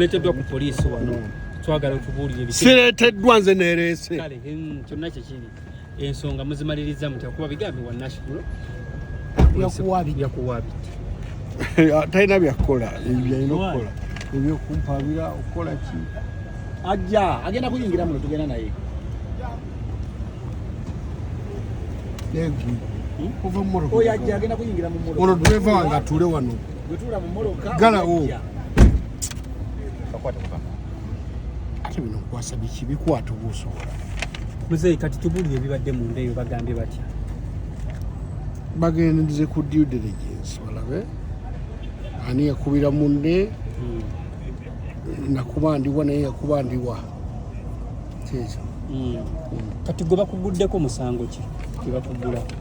Oleeteddwa ku poliisi wano, twagala otubuulire ebiki. Sireeteddwa, nze neereese. Kale kyonna kyekiri, ensonga muzimaliriza mutya? Kuba bigambibwa Nashville Yakuwabidde. Yakuwabidde. Talina byakukola, ebyo byalina okukola ebyokumpabira okukola ki? Ajja agenda kuyingira muno, tugenda naye. Negwi kuva mu motoka. Oyo ajja agenda kuyingira mu Ono mmotoka. dereva wange atuule wano. Bwe tuula mu mmotoka. Galawo. Ajja. Ate bino nkwasa biki? Bikwata oba osobola. Muzeeyi, kati tubuulire ebibadde munda eyo, bagambye batya? Bagenze ku due diligence balabe ani yakubira munne. Nakuba ndiwa, naye yakuba ndiwa, kyekyo. Kati gwe bakuguddeko musango ki gwe bakugulako?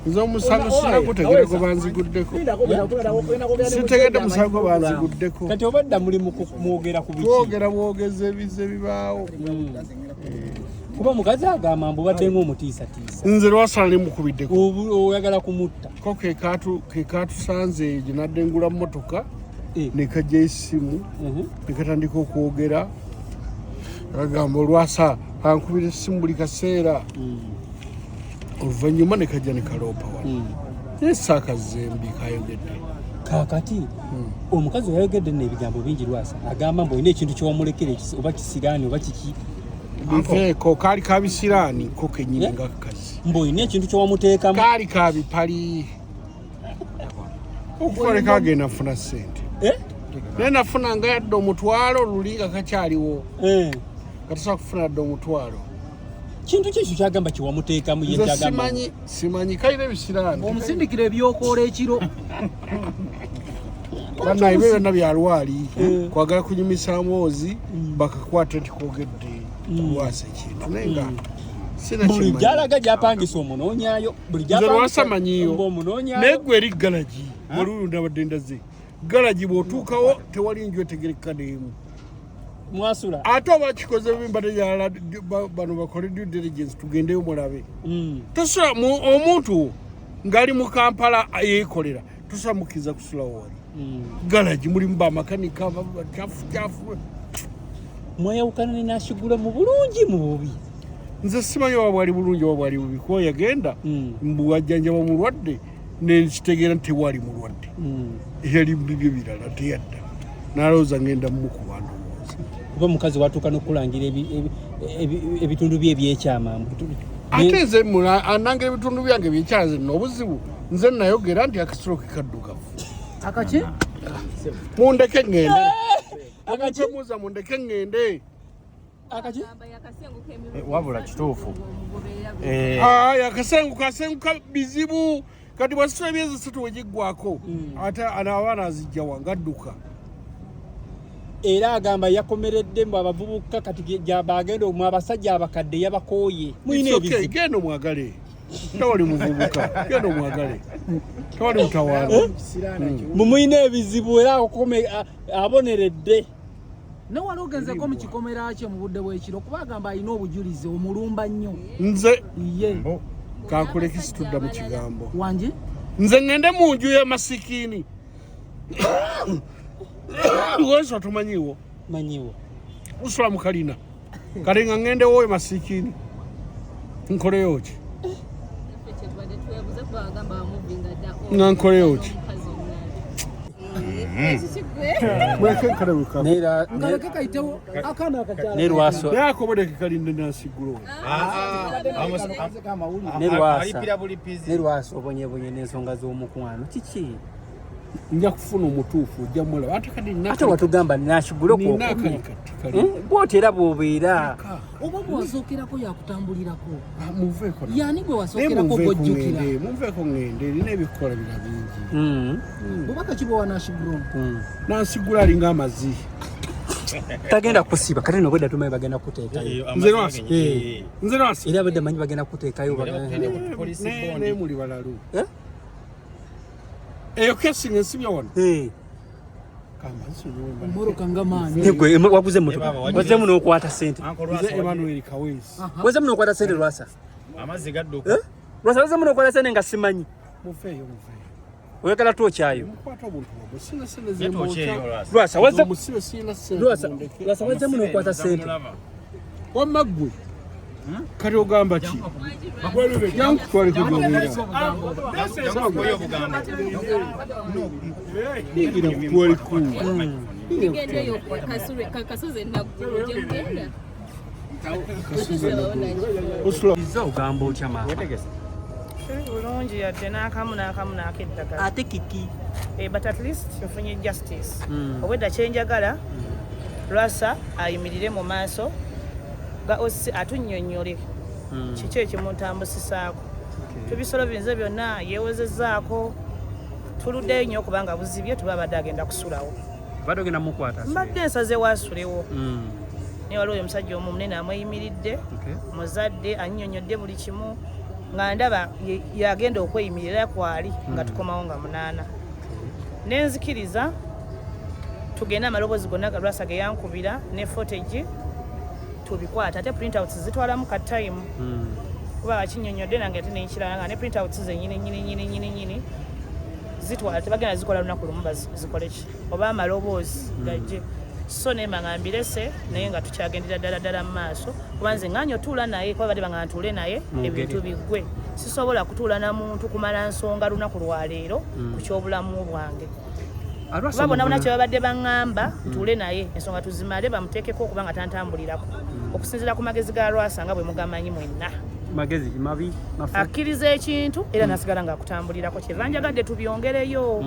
Nze omusango sinagutegere gwe banziguddeko. Lindako, ogenda Sitegedde ne musango muzeeyi. banziguddeko. Kati obadda muli mu mwogera ku biki? Twogera bwogezi ebize ebibaawo. Kuba mukazi agamba mbu obadde ng'omutiisatiisa. Nze lwasala nemukubiddeko. Oyagala kumutta. Ko kekatusanze gye nadde ngula mmotoka. Nekajja essimu, nekatandika okwogera, agamba olwasa ankubira essimu buli kaseera. Oluvannyuma nekajja nekaloopa wano, naye saakazembi kayogedde. Kaakati omukazi oyayogedde nno ebigambo bingi. Lwasa agamba mbu olina ekintu kyewamulekera oba kisiraani oba kiki. Biveeko, kaali kabisiraani ko kenyini. Nga kakazi. Mbu olina ekintu kyewamuteekamu. Kaali kabipali okufa leka agenda nfuna ssente. Naye nafuna nga yadde 500 luli nga kakyaliwo. Katasobola kufuna yadde 500. Kintu ki ekyo kyagamba kyewamuteekamu ye? Nze Nkyagamba simanyi, simanyi, kalina ebisiraani. Omusindikira ebyokoola ekiro. Bannaye, ebyo byonna byalwali kwagala kunyumisa mboozi, bakakwata nti kogedde kulwasa ekintu, naye nga sina Buli kimanyi. gyalaga gyapangisa omunoonyayo buli. Nze lwasa manyiyo. Ng'omunoonyayo. Naye gwe eri galagi waliwo, ndabadde ndaze galagi, bw'otuukawo tewali nju etegerekka n'emu. Mwasula. Ate oba kikoze bimba teyala, bano bakole due diligence, tugendeyo mulabe. Tosula omuntu ng'ali mu Kampala yeekolera, tosobola mukkiriza kusulawo wali. Galagi mulimu bamakanika kyafu kyafu. Mwayawukana ne Nashigula mu bulungi, mu bubi? Nze simanyi oba bwali bulungi oba bwali bubi, kuba yagenda mbu wajjanjaba mulwadde, nekitegeera nti tewali mulwadde. Yali bibyo birala, teyadda, nalowooza ngenda mumukuba, ndowooza. Kuba mukazi watuuka n'okulangira ebitundu bye ebyekyama. Ate nze anangira ebitundu byange byekyanze nno obuzibu, nze nayogera nti akasulo ke kaddugavu. Akaki? Mundeke ŋŋende. Akaki? Muza mundeke ŋŋende. Akaki? Wabula kituufu. Aya, akasenguka asenguka bizibu. Kati bwasitula emyezi 3 wegiggwako, ate ana abaana azijja wange adduka. Era agamba yakomeredde mbu abavubuka kati bagenda mu abasajja abakadde yabakooye, mulina It's okay, ebizibu. Genda omwagale, tewali muvubuka, genda omwagale, tewali mutawaana. Mumulina ebizibu era aboneredde. Ne wali ogenzeko mu kikomera kye mu budde bw'ekiro? Kuba agamba alina obujulizi, omulumba nnyo. Nze Ye. Kankuleke, situdda mu kigambo. Wangi. Nze ŋŋende mu nju y'amasikiini wenswa, tomanyiiwo? Manyiwo. Usula mu kalina kale, nga ŋŋendewo e masikiini nkoleyo ki? Nga nkoleyo ki? Muleke nkalabika. Nkaleke kayitewo akaana akakyala. Ne Lwasa. Naye akobodeke kalinde nansiggulo. Ne Lwasa. Alipira bulipizi. Ne Lwasa, obonyebonye n'ensonga z'omukwano, kiki? Nja kufuna omutuufu, ojja mulaba. Ate kati nina Ate watugamba Nashigula. Nina akali kati kali. Bwoti era bw'obeera. Oba gwe wasookerako yakutambulirako? Ah, muveeko Yani gwe naye. Wasookerako Munveeko. gwojjukira? Ŋŋende, munveeko ŋŋende, nina ebikukola bira bingi. Bubaka ki bwe wanashigula? Nansigula alinga amazzi. Tagenda kusiba kati nobwedda tumanyi bagenda kuteekayo. Nze Lwasa. Nze Lwasa. Era abadde manyi bagenda kuteekayo. Naye muli balalu. Eh? Eyo kesi nga ensibya wano. Mmotoka nga maanyi. Gwe waguze emotoka, wazemu n'okwata sente. Nze Emmanuel Kawesi. Wazemu n'okwata sente, Lwasa. Amazzi gadduka. Eh? Lwasa, wazemu n'okwata sente nga simanyi. Mufeeyo, mufeeyo. Oyagala twokyayo. Mukwata obuntu bwabwe, sina sente Ye twokyeyo zemwokya. Lwasa. Lwasa wazze Omusibe sirina sente, Lwasa mundeke. Lwasa wazzemu n'okwata sente. Wamma ggwe kati ogamba ki? Jankutwaleko gyobeera. Yingira nkutwaleko. Tugendeyo kasozi Naggulu gye mugenda. Osula Iza ogamba otya maama? Tuli bulungi yadde n'akamu n'akamu n'akeddagala. Ate kiki? Eh, but at least nfunye justice. Obwedda kyenjagala Lwasa ayimirire mu maaso ga OC atunnyonnyole kiki ekimutambusisaako. Tubisolovinze byonna yeewozezzaako, tuluddeyo nnyo kubanga buzibye tuba abadde agenda kusulawo. Obadde ogenda mukwata? Mbadde nsaze waasulewo naye waliwo oyo omusajja omu munene amweyimiridde, muzadde, annyonnyodde buli kimu nga ndaba yagenda okweyimirira kwali nga tukomawo nga 8 nenzikiriza tugende amaloboozi gonna ga Lwasa ge yankubira ne footage tubikwata, ate printouts zitwalamu ka time kuba bakinnyonnyodde nange ate nenkirala nga ne printouts zenyini nyini nyini nyini nyini zitwala, tebagenda zikola lunaku lumu zikole ki oba amaloboozi gajje. So nemba nga mbirese naye nga tukyagendera ddala ddala mu maaso kuba nze nganye otuula naye kuba badde banga ntuule naye Mwogere. Ebintu biggwe. Sisobola kutuula na muntu kumala nsonga lunaku lwaleero ku kyobulamu bwange kuba bonna bonna kye babadde baŋŋamba ntuule naye ensonga tuzimale bamuteekeko okuba nga tantambulirako okusinziira ku magezi ga Lwasa nga bwe mugamanyi mwenna. Magezi mabi mafu. Akkiriza ekintu era nasigala ng'akutambulirako. Kyeva njagadde tubyongereyo,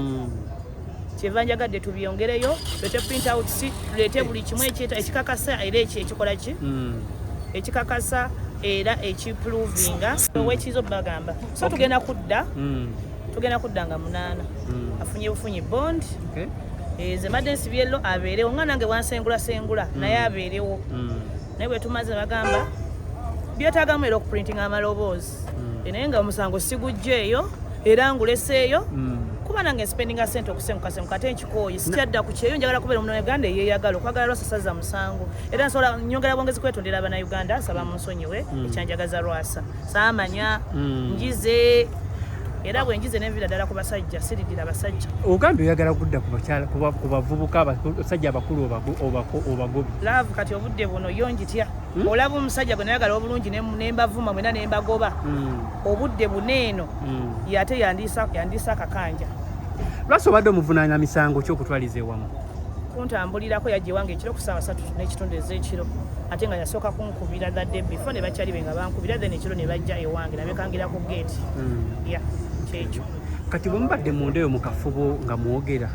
kyeva njagadde tubyongereyo, tuleete printouts, tuleete buli kimu ekikakasa era ekikola ki ekikakasa era ekiprovinga owekiyinza obagamba. So tugenda kudda, tugenda kudda nga 8 afunye bufunyi bond. Eh, nze mbadde nsibye lo abeerewo nga nange wansengula naye abeerewo, naye bwe tumaze bagamba byetaagamu era okuprintinga amaloboozi. Eh, naye nga omusango sigujjeeyo era nguleseeyo kuba nange nspendinga sente okusengukasenguka ate nkikooye, sikyadda ku kyeyo. Njagala kubeera omunauganda eyeeyagala okwagala Lwasa saza musango era nsobola nyongera bwongezi kwetondera abanauganda, nsaba munsonyiwe ekyanjagaza Lwasa saamanya. Njize era bwe njize nenvira ddala ku basajja, siridira basajja. Ogambye oyagala kudda ku bakyala, ku bavubuka, abasajja abakulu obagobi. Love kati obudde buno yo njitya. Olaba omusajja gwe nayagala obulungi nembavuma mwena nembagoba, obudde buno eno yate yandiisa akakanja. Lwaki obadde omuvunaanya misango kyokutwaliza ewamu? Kuntambulirako, yajja ewange ekiro ku ssaawa 3:30 ez'ekiro ate nga yasooka kunkubira the day before ne bakyali be nga bankubira, then ekiro ne bajja ewange nabekangira ku gate ya kyekyo. Kati bwe mubadde munda eyo mu kafubo nga mwogera,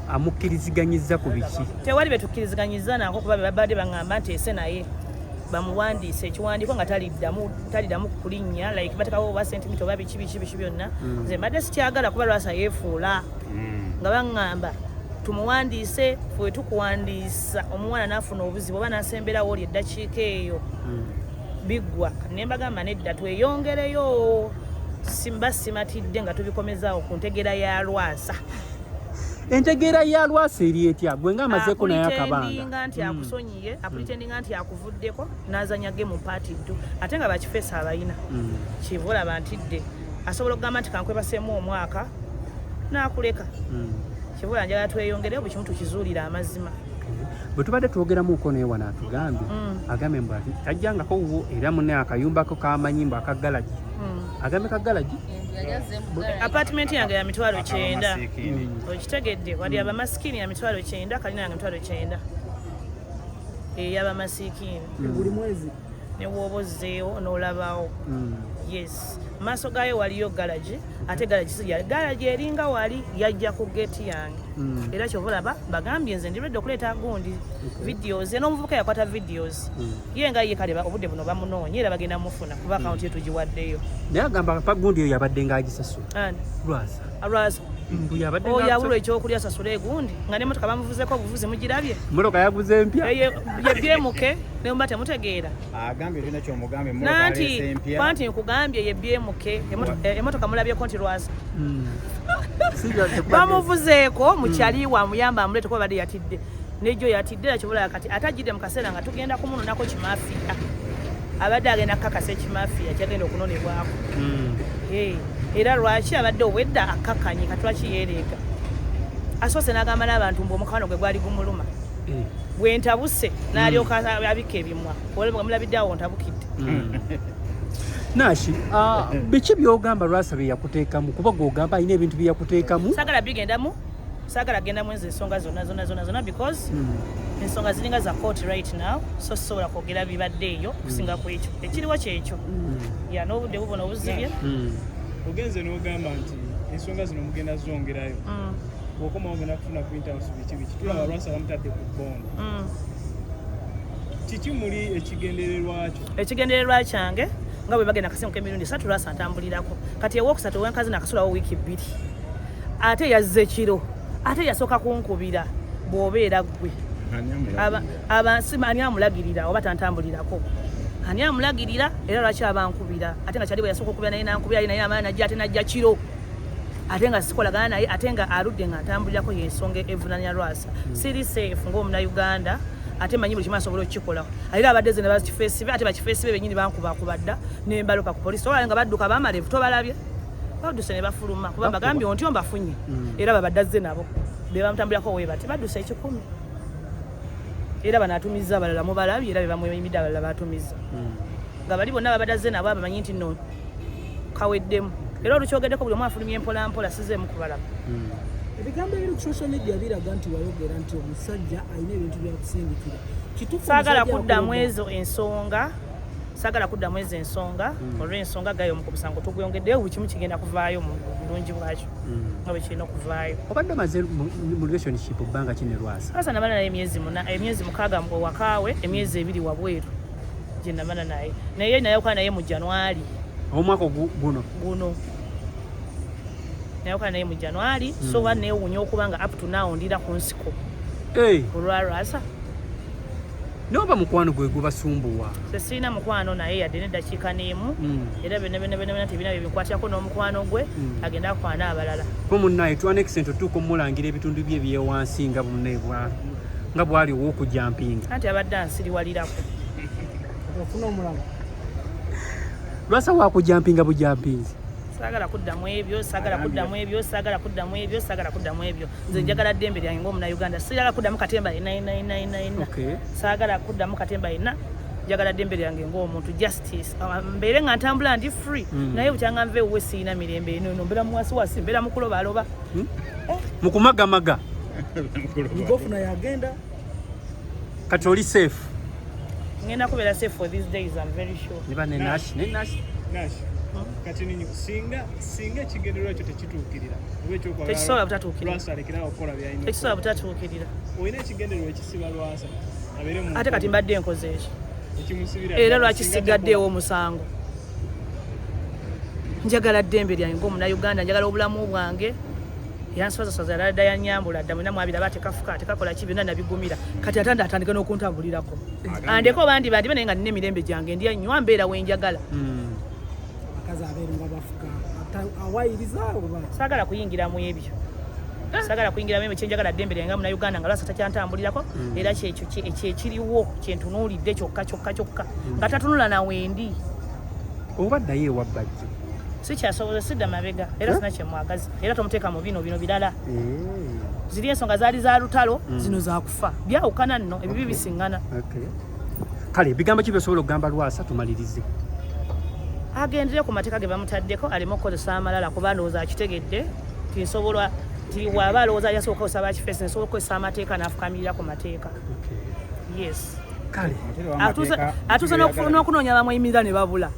amukkiriziganyiza ku biki? Tewali be tukkiriziganyiza nako kuba be babadde baŋŋamba nti ese naye bamuwandiise ekiwandiiko nga taliddamu kulinnya, like batekawo oba sentimita oba biki biki biki byonna. Nze mbadde sikyagala kuba Lwasa yeefuula nga baŋŋamba tumuwandiise fwe tukuwandiisa omuwana n'afuna obuzibu oba n'asemberawo oli eddakiika eyo biggwa. Ne mbagamba nedda, tweyongereyo, simba simatidde nga tubikomezaawo ku ntegeera ya Lwasa. Entegeera ya Lwasa eri etya gwe nga amazeeko naye akabanga? Apretendinga nti akusonyiye, apretendinga nti akuvuddeko n'azanya game part ddu ate nga bakifeesa abayina. Kiva olaba ntidde asobola okugamba nti kankwebaseemu omwaka n'akuleka. Kiva olaba njagala tweyongereyo buli kimu tukizuulire amazima. Bwe tubadde twogeramuko naye wano atugambye, agambye mbu ati tajjangako wuwo era munne akayumbako kamanyi mbu akagalagi, agambye kagalagi. Apartment yange ya 90,000, okitegedde? Wali abamasikiini ya 90,000, kalina yange 90,000 ey'abamasikiini. Buli mwezi? Ne bw'oba ozzeewo n'olabawo, yes, maaso gaayo waliyo galagi ate galagi si galagi eringa wali yajja ku geeti yange. Era kyova olaba bagambye nze ndi ready okuleeta gundi videos n'omuvubuka yakwata videos ye nga ye kale obudde buno bamunoonya era bagenda mufuna kuba akawunti ye tugiwaddeyo. Naye agamba pa gundi eyo yabadde ng'agisasula. Ani? Lwasa. Lwasa? Mbu yabadde oyo ng'agisasula. Abulwa ekyokulya asasula egundi nga nemotoka bamuvuzeko obuvuzi mugirabye. Emmotoka yaguze empya. Ye byemuke nemba temutegeera. Agambye olina kyomugambye. Nanti kwanti nkugambye ye byemuke emotoka mulabyeko nti Lwasa bamuvuzeeko mukyali wa amuyamba amuleete kuba badde yatidde nejo yatidde era kibulala kati ate ajjidde mu kaseera nga tugenda kumunonako kimafiya. Abadde agenda kukakasa ekimafiya kyagenda okunonebwako. Era lwaki abadde obwedda akkakkanye? Kati lwaki yeereega? Asoose n'agamba n'abantu mbu omukwano gwe gwali gumuluma. Bwe ntabuse n'alyoka abikka ebimwa. Mulabidde awo ntabukidde. Nashi, biki byogamba Lwasa bye yakuteekamu? Kuba gwogamba alina ebintu bye yakuteekamu. Saagala bigendamu, saagala gendamu ezo ensonga zonna zonna zonna zonna, because ensonga ziringa za court right now, so sisobola kwogera bibadde eyo okusinga ku ekyo ekiriwo. Kyekyo ya n'obudde bubona obuzibye. Ogenze n'ogamba nti ensonga zino mugenda zongerayo, bw'okomawo ogenda kufuna printouts, biki biki. Tulaba Lwasa bamutadde ku bond. Kiki muli ekigendererwa kyo? Ekigendererwa kyange, nga bwe bagenda akasenguka emirundi 3, Lwasa ntambulirako. Kati ewokusatu owenkazi nakasulawo wiiki 2, ate yazze kiro, ate yasooka kunkubira. Bw'obeera ggwe, ani amulagirira oba tantambulirako? Ani amulagirira? Era lwaki abankubira? Ate nga kyali bwe yasooka okubira naye nankubira naye amaani najja, ate najja kiro, ate nga sikolagana naye, ate nga aludde nga ntambulirako. Yensonga evunanya Lwasa. Siri safe ng'omunauganda, ate manyi buli kimu asobola okukikolaho. Era abadde ze ne bakifeesibe, ate bakifeesibe bennyini bankubakuba dda nembalopa ku polisi. Oba nga badduka bamalevu, tobalabye badduse ne bafuluma, kuba bagambye ontyo mbafunye. Era babadde azze nabo be bamutambulirako we bati badduse 100. Era bano atumizza abalala, mubalabye, era be bamweyimidde abalala batumizza nga bali bonna babadde azze nabo abamanyi nti nno kaweddemu. Era olukyogeddeko buli omu afulumye mpola mpola, sizeemu kubalaba. Ebigambo ebiri ku social media biraga nti wayogera nti omusajja alina ebintu byakusindikira. Kituufu? Saagala Omusajja kuddamu akuloga? ezo ensonga, saagala kuddamu ezo ensonga olw'ensonga gayo mu musango tugwongeddeyo, buli kimu kigenda kuvaayo mu bulungi bwakyo nga bwe kirina okuvaayo. Obadde omaze mu relationship bbanga ki ne Lwasa? Lwasa namala naye emyezi 8, emyezi 6 ewakaawe, emyezi 2 wabweru gye namala naye. Naye nayawukana naye mu January. Omwaka guno? Guno nayawukana naye mu January. So wa neewuunya okuba nga up to now ndira ku nsiko olwa Lwasa. Noba mukwano gwe gubasumbuwa? Nze sirina mukwano naye yadde n'eddakiika n'emu. Era byonna byonna byonna byonna tebirina bye binkwatako n'omukwano gwe. Agenda akwana abalala. Ko munnaye to an extent otuuka omulangira ebitundu bye ebyewansi nga munnaye nga bwali ow'okujampinga. Anti abadde ansiriwalirako. Ofuna omulala. Lwasa wakujampinga bujampinzi? Saagala kuddamu ebyo, saagala kuddamu ebyo, saagala kuddamu ebyo, saagala kuddamu ebyo. Nze njagala ddembe lyange ng'omunauganda. Siyagala kuddamu katemba yenna yenna yenna yenna yenna. Saagala kuddamu katemba yenna. Njagala ddembe lyange ng'omuntu, justice. Mbeere nga ntambula ndi free. Naye bukyanga nva ewuwe siina mirembe. Eno eno mbeera muwasiwasi, mbeera mukulobaloba. Mukumagamaga. Ngofuna yagenda. Kati oli safe? Ngenda kubeera safe for these days, I'm very sure. Ne ne Nash ne Nash. Nash, kati ninyo singa ekigendererwa ekyo tekituukirira oba ekyokwagala Tekisobola butatuukirira. Lwasa alekerawo okukola byalina. Tekisobola butatuukirira. Olina ekigendererwa ekisiba Lwasa abeere mu Ate kati mbadde nkoze ekyo. Ekimusibira Era ddala, lwaki singa sigaddeewo omusango? Njagala ddembe lyange ng'omunauganda, njagala obulamu bwange. Yanswazaswaza yalala dda, yanyambula dda, mwena mwabiraba, tekafuka tekakola ki, byonna nabigumira. Kati ate atandika n'okuntambulirako, andeko bandi bandibe, naye nga nina emirembe gyange, ndya, nywa, mbeera wenjagala. Akazi abeeru nga bafuka awayiriza oba? Saagala kuyingira mu ebyo, saagala kuyingira mu ebyo. Kyenjagala ddembe lyange nga munauganda, nga Lwasa takyantambulirako. Era kyekyo ekyekiriwo kyentunuulidde kyokka kyokka kyokka, nga tatunula nawendi. Oba ddayo ewa Bajjo? Sikyasobola, sidda mabega, era sina kyemwagazi, era tomuteeka mu bino bino birala. Ziri ensonga zaali za lutalo, zino zakufa, byawukana nno, ebibi bisiŋŋana. Okay. Kale ebigambo ki byosobola okugamba Lwasa tumalirize? Agendere ku mateeka ge bamutaddeko, aleme okukozesa amalala, kuba ndowooza akitegedde nti nsobola, nti bw'aba alowooza yasobola okukozesa bakifeesi, nsobola okukozesa amateeka n'afukamirira ku mateeka. Yes. Kale. Atuuse n'okunoonya bamweyimirira ne babula.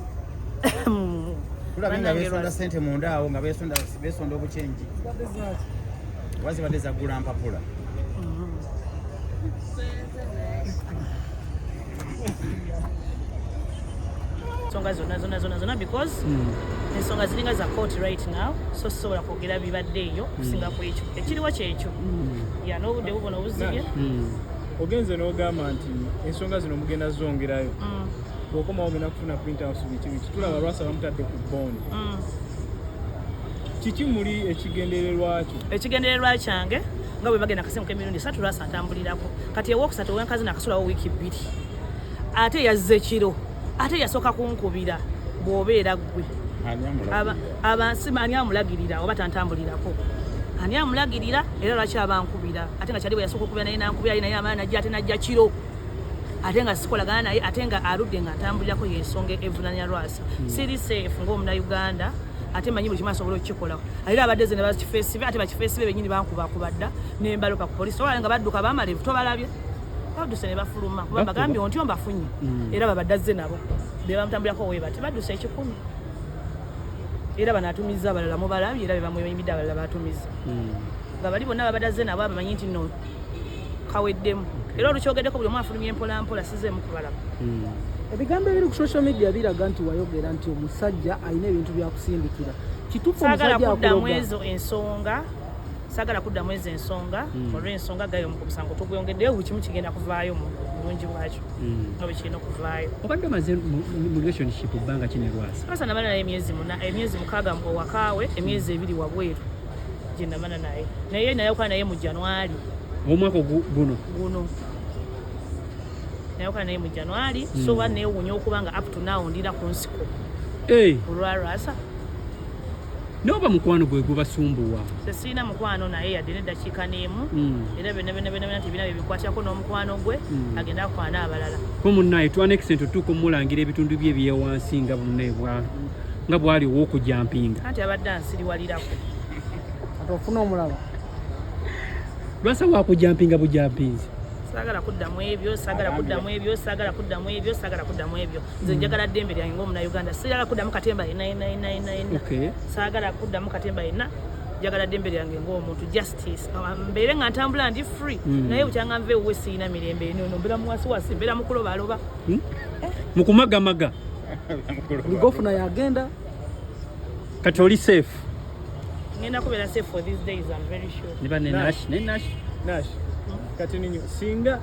Tulabye nga besonda sente munda awo, nga besonda obukyenji, wazibadde zaggula mpapula. Ensonga zonna zonna zonna zonna, because ensonga ziringa za court right now, so sisobola kwogera bibadde eyo okusinga ku ekyo ekiriwo. Kyekyo ya n'obudde bubona obuzibye. Ogenze n'ogamba nti ensonga zino mugenda zongerayo, bw'okomawo ogenda kufuna printouts, biki biki. Tulaba Lwasa bamutadde ku bond. Kiki muli ekigendererwa kyo? Ekigendererwa kyange, nga bwe bagenda akasenguka emirundi 3, Lwasa ntambulirako. Kati ewokusatu owenkazi nakasulawo wiiki 2, ate yazze kiro, Ate yasooka kunkubira bw'obeera ggwe. Ani amulagirira oba tantambulirako? Ani amulagirira era lwaki abankubira? Ate nga kyali bwe yasooka okubira naye nankubira naye amala najja ate najja kiro ate nga sikolagana naye ate nga aludde nga ntambulirako y'ensonga evunanya Lwasa. Siri safe ng'omunnayuganda ate manyi buli kimu asobola okukikola. Era abadde ze ne bakifeesibe ate bakifeesibe bennyini bankubakuba dda ne mbalopa ku poliisi. Olaba nga badduka bamalevu tobalabye? Badduse ne bafuluma kuba bagambye ontyo mbafunye era babadde azze nabo be bamutambulirako we bati badduse 1,000 era bano atumizza abalala mubalabye era be bamweyimiridde abalala batumizza nga bali bonna babadde azze nabo abamanyi nti nno kaweddemu era olukyogeddeko buli omu afulumye mpola mpola sizeemu kubalaba. Ebigambo ebiri ku social media biraga nti wayogera nti omusajja alina ebintu byakusindikira. Kituufu Saagala omusajja kuddamu akuloga? ezo ensonga, saagala kuddamu ezo ensonga olw'ensonga gayo mu musango tugwongeddeyo buli kimu kigenda kuvaayo mu bulungi bwakyo nga bwe kirina okuvaayo. Obadde omaze mu relationship bbanga ki ne Lwasa? Lwasa namala naye emyezi 6 owakaawe, emyezi 2 wabweru gye namala naye naye nayawukana naye mu January Omwaka guno guno nayawukana naye mu January. So ba neewuunya okuba nga up to now ndira ku nsiko olwa Lwasa. N'oba mukwano gwe gubasumbuwa? Sesiina mukwano naye yadde n'eddakiika n'emu. Era byonna byonna byonna byonna tebina byebikwatako n'omukwano gwe agenda akwana abalala. Ko munnaye to an extent otuuka omulangira ebitundu bye ebyewansi nga munnaye nga bwali ow'okujampinga. Anti abadde ansiriwalirako. Ate ofuna omulala. Lwasa wakujampinga bujampinzi? Saagala kuddamu ebyo, saagala kuddamu ebyo, saagala kuddamu ebyo, saagala kuddamu ebyo. Nze njagala ddembe lyange ng'omunnayuganda, saagala kuddamu katemba yenna yenna yenna yenna yenna. Saagala kuddamu katemba yenna, njagala ddembe lyange ng'omuntu, justice, mbeere nga ntambula ndi free. Naye bukyanga nva ewuwe siyina mirembe eno, mbeera muwasiwasi, mbeera mukulobaloba. Mukumagamaga. Buli yagenda. Kati oli safe? Ngenda kubeera safe for these days, I'm very sure. Ne banne Nash ne Nash. Nash, kati ninyo singa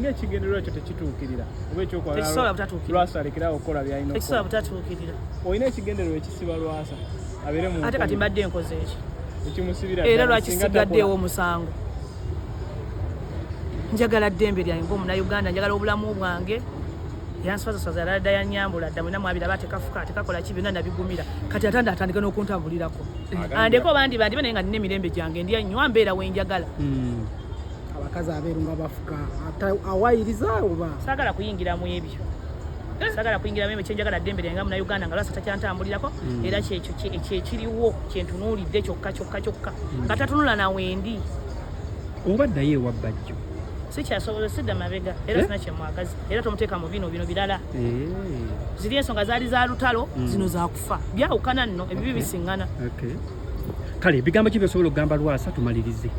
ekigendererwa kyo tekituukirira oba ekyokwagala Tekisobola butatuukirira. Lwasa alekerawo okukola byalina Tekisobola okukola. butatuukirira. Olina ekigendererwa ekisiba Lwasa abeere mu Ate kati nkomo, mbadde nkoze eki? Ekimusibira Era ddala, lwaki singa sigaddeewo takola. omusango? Njagala ddembe lyange ng'omunnayuganda, njagala obulamu bwange. Yanswazaswaza yalala dda, yanyambula dda, mwena mwabiraba, tekafuka tekakola ki, byonna nabigumira. Kati ate atandika n'okuntambulirako andeko bandi bandibe naye nga nina emirembe gyange, ndya nywa, mbeera wenjagala. Abakazi abeeru nga bafuka ate awayiriza oba? Saagala kuyingira mu ebyo, saagala kuyingira mu ebyo. Kyenjagala ddembe lyange nga munnayuganda nga Lwasa takyantambulirako era kyekyo kyekiriwo kyentunuulidde kyokka kyokka kyokka nga tatunula nawendi. Oba ddayo ewa Bajjo? Sikyasobola, sidda mabega era Eh? sina kyemwagazi era tomuteeka mu bino bino birala. Ziri ensonga zaali za lutalo, zino zakufa, byawukana nno ebibi bisiŋŋana. Okay. Kale ebigambo ki byosobola okugamba Lwasa tumalirize?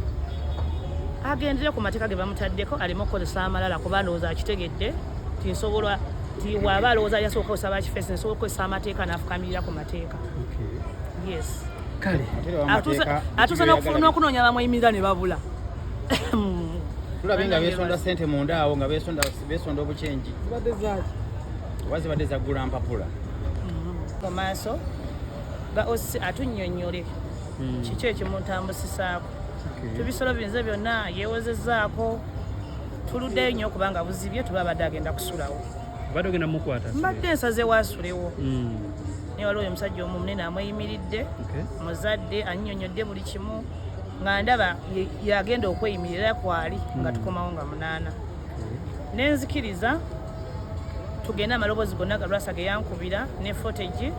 Agendere ku mateeka ge bamutaddeko, aleme okukozesa amalala kuba ndowooza akitegedde nti nsobola nti bw'aba alowooza yasobola okukozesa bakifeesi, nsobola okukozesa amateeka n'afukamirira ku mateeka. Yes. Kale. Atuuse n'okunoonya bamweyimirira ne babula. Tulabye nga besonda sente munda awo nga besonda obukyenji. Zibadde zaaki? Oba zibadde zaggula mpapula? Mu maaso ga OC atunnyonnyole kiki ekimuntambusisaako. Tubisolo binze byonna yeewozezzaako, tuluddeyo nnyo okubanga buzibye tuba abadde agenda kusulawo. Obadde ogenda mukwata? Mbadde nsaze waasulewo naye waliwo oyo omusajja omu munene amweyimiridde. Muzadde annyonnyodde buli kimu nga ndaba yagenda okweyimirira kwali nga tukomawo nga 8 nenzikiriza tugende amaloboozi gonna ga Lwasa ge yankubira ne footage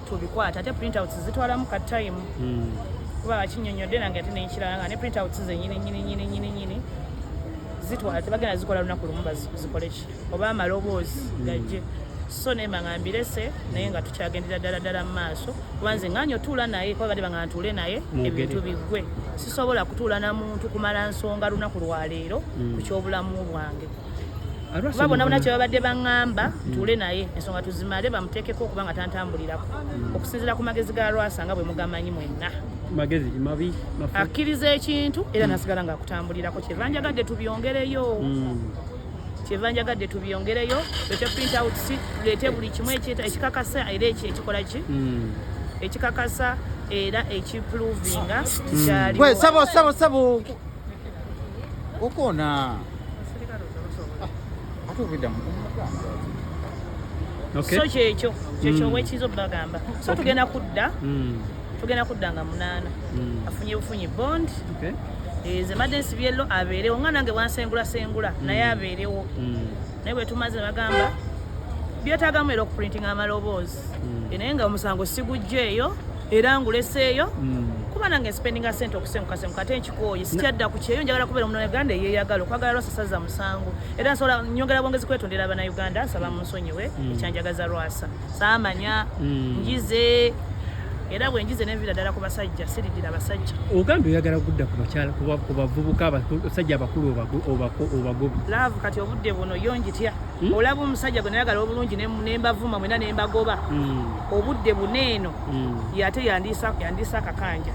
tubikwata ate printouts zitwalamu ka time kuba bakinnyonnyodde nange ate nenkirala nga ne printouts zenyini nyini nyini nyini nyini zitwala tebagenda zikola lunaku lumu zikole ki oba amaloboozi gajje. So nemba nga mbirese naye nga tukyagendera ddala ddala mu maaso kuba nze nganye otuula naye kuba badde banga ntuule naye Mwogere. Ebintu biggwe. Sisobola kutuula na muntu kumala nsonga lunaku lwaleero ku kyobulamu bwange kuba bonna bonna kyebabadde baŋŋamba ntuule naye ensonga tuzimale bamuteekeko okuba nga tantambulirako okusinziira ku magezi ga Lwasa nga bwe mugamanyi mwenna. Magezi mabi mafu. Akkiriza ekintu era nasigala ng'akutambulirako. Kyeva njagadde tubyongereyo, kyeva njagadde tubyongereyo, tuleete printouts, tuleete buli kimu ekikakasa era ekikola ki ekikakasa era ekiprovinga kyaliwo. Gwe sabo sabo sabo okona ate obedda mu Okay. So kyekyo kyekyo wekiyinza okubagamba. So tugenda kudda, tugenda kudda nga 8. Afunye bufunyi bond. Okay. Nze mbadde nsibye lo abeerewo nga nange bwansengulasengula naye abeerewo. Naye bwe tumaze bagamba byetaagamu era okuprintinga amaloboozi. Naye nga omusango sigujjeeyo era nguleseeyo kuba nange spendinga sente okusengukasenguka ate nkikooye, sikyadda ku kyeyo, njagala kubeera omunauganda eyeeyagala okwagala Lwasa saza musango era nsobola nyongera bwongezi kwetondera abannayuganda, nsaba munsonyiwe ekyanjagaza Lwasa saamanya. Njize era bwe njize nenviira ddala ku basajja, siriddira basajja. Ogambye oyagala kudda ku bakyala, ku bavubuka, abasajja abakulu obagobi. Love kati obudde buno yo njitya. Olaba omusajja gwe nayagala obulungi ne mbavuma mwena ne mbagoba. Obudde buno eno yate yandiisa akakanja.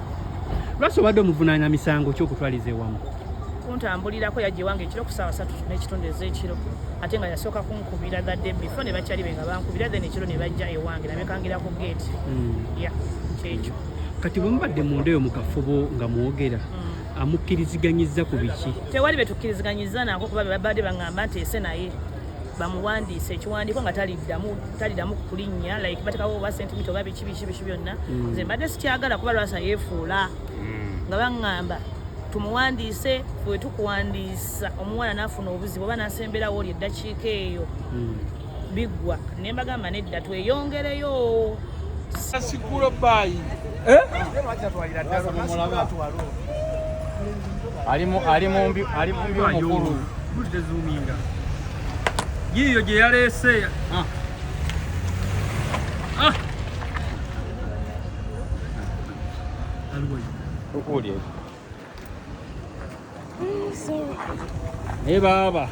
Lwaki obadde omuvunaanya misango kyokutwaliza ewamu? Kuntambulirako, yajja ewange ekiro ku ssaawa 3:30 ez'ekiro, ate nga yasooka kunkubira the day before ne bakyali be nga bankubira, then ekiro ne bajja ewange nabekangira ku gate. Ya, kyekyo. Kati bwe mubadde munda eyo mu kafubo nga mwogera, amukkiriziganyizza ku biki? Tewali betukkiriziganyiza nako kuba babadde baŋŋamba nti ese naye bamuwandiise ekiwandiiko nga taliddamu kulinnya, like batekawo oba sentimita oba biki biki biki byonna. Nze mbadde sikyagala kuba Lwasa yeefuula nga baŋŋamba tumuwandiise, fwe tukuwandiisa omuwala n'afuna obuzibu oba n'asemberawo oli eddakiika eyo biggwa. Ne mbagamba nedda, tweyongereyo. Asikula bayi. Ali mumbi, ali mumbi omukulu. Budde zoominga yiiyo gye yaleese. Ah. Aliwo. Tukuulye. Naye baaba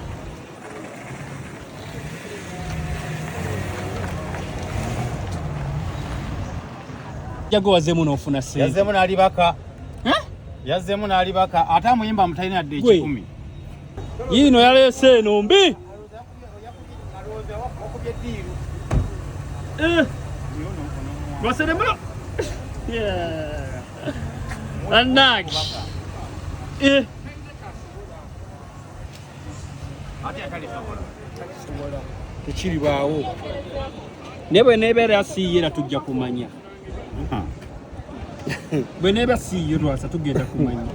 jago wazeemu n'ofuna sente. Yazzeemu n'alibaka, yazzeemu n'alibaka, ate amuyimba mutalina yadde Gwe. 100. Yiino yaleese eno mbi. Eh. Lwaseremula. Yeah. Bannange. Eh. Tekiribaawo. Naye bwe neebeera siiyera tujja kumanya. Bwe neeba siiyo Lwasa tugenda kumanya.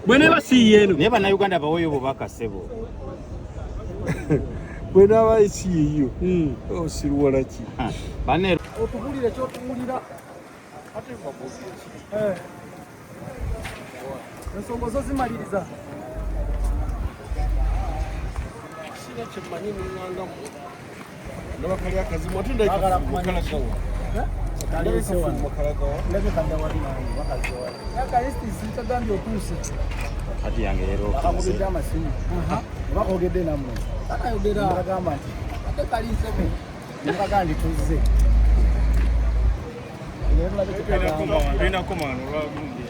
Bwe neeba siiyo eno. Naye bannayuganda baweeyo obubaka, ssebo. Bwenaaba esiyiyo osirwala ki? Banne. Otubulire kyotuwulira. Ensonga zo zimaliriza. Sina kyemmanyi neŋŋangamu ndaba kali akazimu ate ndabikakalagawa ndabikafumakalagawa. Kagambye otuuse. Kati yange leero. Bakakubidde amasimu oba kogedde nammwe? Anayogera. Bagamba nti Ate kali nsebe. Nemugamba nti tuzze leero tulabe kyekagamba. Tulina koma wano olwa gundi.